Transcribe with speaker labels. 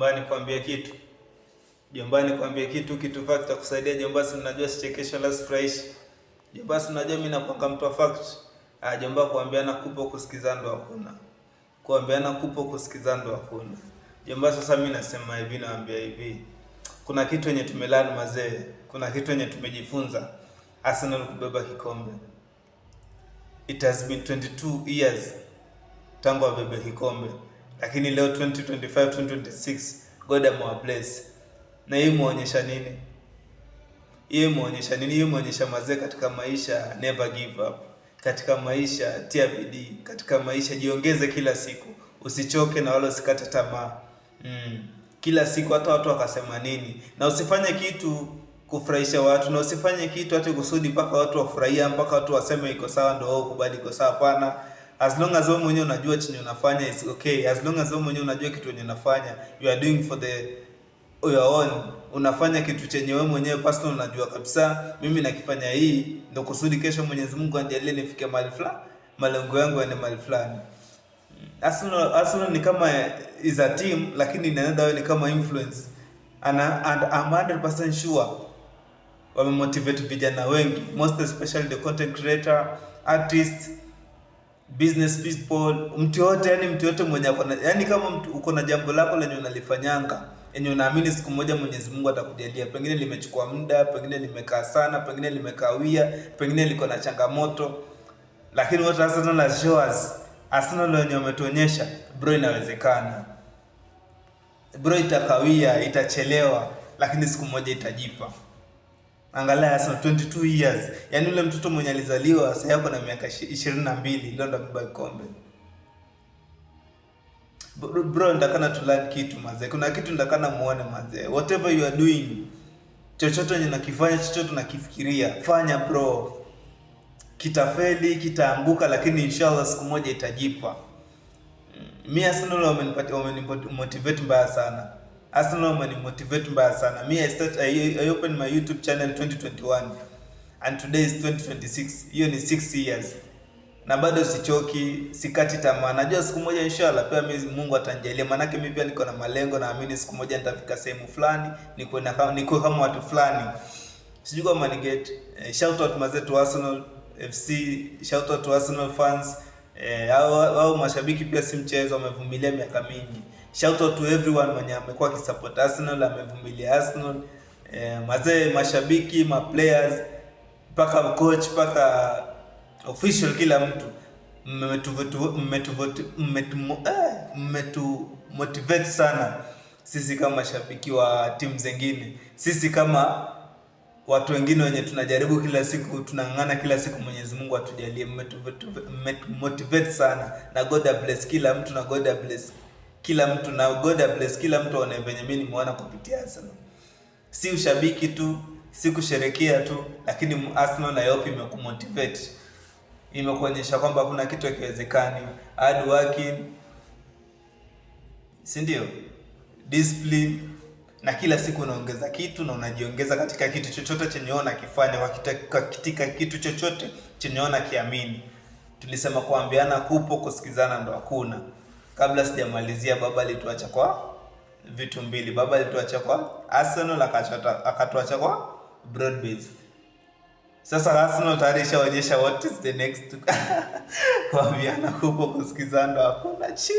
Speaker 1: Jomba, nikwambie kitu. Jomba, nikwambie kitu, kitu fact takusaidia jomba, si unajua sichekesho la sifurahishi. Jomba, si unajua mimi nakuanga mtu wa fact. Ah, jomba, kuambiana kupo, kusikizana ndo hakuna. Kuambiana kupo, kusikizana ndo hakuna. Jomba, sasa mimi nasema hivi, naambia hivi. Kuna kitu yenye tumelearn mazee, kuna kitu yenye tumejifunza. Arsenal kubeba kikombe. It has been 22 years tangu wabebe kikombe, lakini leo 2025 2026 God amewabless. Na hii imeonyesha nini? Hii imeonyesha nini? Hii imeonyesha mazee, katika maisha never give up, katika maisha tia bidii, katika maisha jiongeze kila siku, usichoke na wala usikate tamaa. Kila siku hata watu wakasema nini, na usifanye kitu kufurahisha watu, na usifanye kitu hata kusudi mpaka watu wafurahia, mpaka watu waseme iko sawa ndio wewe ukubali iko sawa. Hapana, as long as wewe mwenyewe unajua chenye unafanya is okay, as long as wewe mwenyewe unajua kitu yenye unafanya, you are doing for the your own, unafanya kitu chenye wewe mwenyewe personal unajua kabisa, mimi nakifanya hii ndio kusudi kesho Mwenyezi Mungu anijalie nifike mahali fulani, malengo yangu yaende mahali fulani. Arsenal ni kama is a team, lakini inaenda wewe ni kama influence and I'm 100% sure wamemotivate vijana wengi, most especially the content creator, artist, business people, mtu yote, yani mtu yote mwenye ako na, yani kama mtu uko na jambo lako lenye unalifanyanga yenye unaamini siku moja Mwenyezi Mungu atakujalia, pengine limechukua muda, pengine limekaa sana, pengine limekawia, pengine liko na changamoto, lakini what Arsenal has show us, Arsenal wenye wametuonyesha, bro, inawezekana bro, itakawia, itachelewa, lakini siku moja itajipa. Angalia Arsenal 22 years, yaani ule mtoto mwenye alizaliwa sasa yako na miaka 22 leo ndo amebeba kikombe. Bro, ndakana to learn kitu mazee, kuna kitu ndakana muone mazee, whatever you are doing, chochote yenye nakifanya, chochote nakifikiria, fanya bro, kitafeli, kitaanguka, lakini inshallah siku moja itajipa. Mi Arsenal wamenipatia, wamenimotivate mbaya sana. Arsenal wamenimotivate mbaya sana. Mi I opened my YouTube channel 2021 and today is 2026. Hiyo ni 6 years. Na bado sichoki, sikati tamaa. Najua siku moja inshallah pia mimi Mungu atanijalia. Maanake mimi pia niko na malengo, naamini siku moja nitafika sehemu fulani, nikuwe kama watu fulani. Sijui kama ni get shout out mazee to Arsenal FC, shout out to Arsenal fans. Au mashabiki pia si mchezo, wamevumilia miaka mingi. Shout out to everyone mwenye amekuwa akisupport Arsenal, amevumilia Arsenal. Mazee, mashabiki, ma players, mpaka coach, mpaka official, kila mtu mmetu motivate sana sisi kama mashabiki wa timu zingine, sisi kama watu wengine wenye tunajaribu kila siku, tunang'ang'ana kila siku, Mwenyezi Mungu atujalie. Mmetumotivate sana, na God bless kila mtu, na God bless kila mtu, na God bless kila mtu aone venye mimi nimeona kupitia Arsenal. Si ushabiki tu, si kusherekea tu, lakini Arsenal na Yopi imekumotivate, imekuonyesha kwamba kuna kitu hakiwezekani. Hard working, si ndio? Discipline, na kila siku unaongeza kitu na unajiongeza katika kitu chochote chenye unakifanya, katika kitu chochote chenye unakiamini. Tulisema kuambiana kupo, kusikizana ndo hakuna. Kabla sijamalizia, baba alituacha kwa vitu mbili. Baba alituacha kwa Arsenal, akatuacha kwa Broadbase. Sasa Arsenal tayari ishaonyesha what is the next. Kuambiana kupo, kusikizana ndo hakuna. Chi.